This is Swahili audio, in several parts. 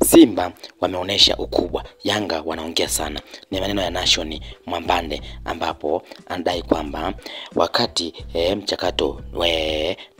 Simba wameonesha ukubwa, Yanga wanaongea sana. Ni maneno ya Nation Mwambande, ambapo anadai kwamba wakati mchakato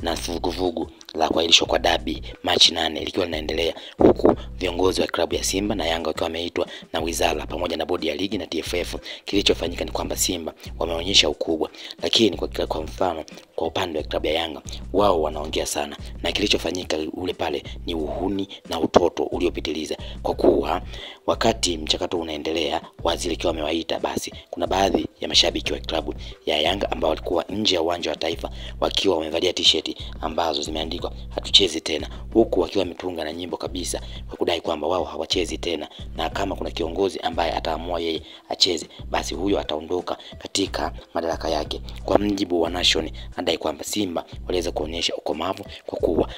na vuguvugu la kuahirishwa kwa dabi Machi 8 likiwa linaendelea, huku viongozi wa klabu ya Simba na Yanga wakiwa wameitwa na wizara pamoja na bodi ya ligi na TFF, kilichofanyika ni kwamba Simba wameonyesha ukubwa, lakini kwa mfano kwa upande wa klabu ya Yanga wao wanaongea sana, na kilichofanyika ule pale ni uhuni na utoto uliopitiliza, kwa kuwa wakati mchakato unaendelea waziri akiwa amewaita, basi kuna baadhi ya mashabiki wa klabu ya Yanga ambao walikuwa nje ya uwanja wa Taifa wakiwa wamevalia t-shirt ambazo zimeandikwa hatuchezi tena, huku wakiwa wametunga na nyimbo kabisa kwa kudai kwamba wao hawachezi tena, na kama kuna kiongozi ambaye ataamua yeye acheze basi huyo ataondoka katika madaraka yake. Kwa mjibu wa Nation, anadai kwamba Simba waliweza kuonyesha ukomavu kwa kuwa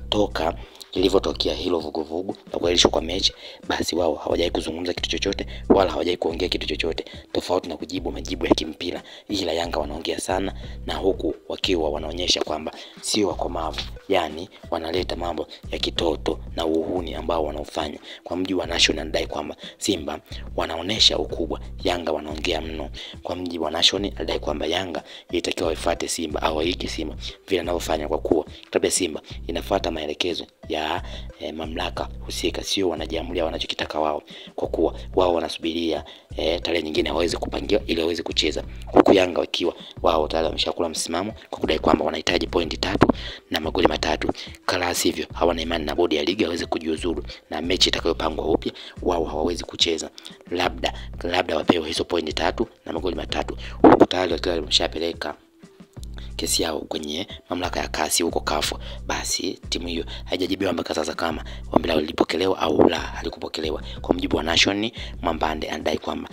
toka lilivyotokea hilo vuguvugu la kuahirishwa kwa mechi, basi wao hawajai kuzungumza kitu chochote wala hawajai kuongea kitu chochote tofauti na kujibu majibu ya kimpira, ila Yanga wanaongea sana na huku wakiwa wanaonyesha kwamba sio wakomavu, yani wanaleta mambo ya kitoto na uhuni ambao wanaofanya. Kwa mjibu wa Nation, anadai kwamba Simba wanaonesha ukubwa, Yanga wanaongea mno. Kwa mjibu wa Nation, anadai kwamba Yanga ilitakiwa ifuate Simba au waige Simba vile wanavyofanya, kwa kuwa klabu ya Simba inafuata maelekezo ya mamlaka husika, sio wanajiamulia wanachokitaka wao, kwa kuwa wao wanasubiria tarehe nyingine waweze kupangiwa ili waweze kucheza, huku Yanga wakiwa wao tayari wameshakula msimamo kwa kudai kwamba wanahitaji pointi 3 na magoli 3, kala sivyo hawana imani na bodi ya ligi waweze kujiuzuru, na mechi itakayopangwa upya wao hawawezi kucheza, labda wapewe hizo pointi 3 na magoli 3, huku tayari wakiwa wameshapeleka kesi yao kwenye mamlaka ya kasi huko kafu. Basi timu hiyo haijajibiwa mpaka sasa kama ombi lao lilipokelewa au la halikupokelewa. Kwa mujibu wa Nation Mwambande, anadai kwamba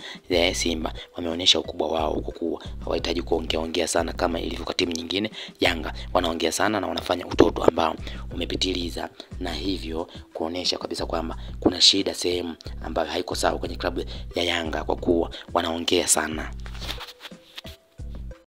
Simba wameonyesha ukubwa wao kwa kuwa hawahitaji kuongea sana kama ilivyo kwa timu nyingine. Yanga wanaongea sana na wanafanya utoto ambao umepitiliza, na hivyo kuonesha kabisa kwamba kuna shida sehemu ambayo haiko sawa kwenye klabu ya Yanga kwa kuwa wanaongea sana.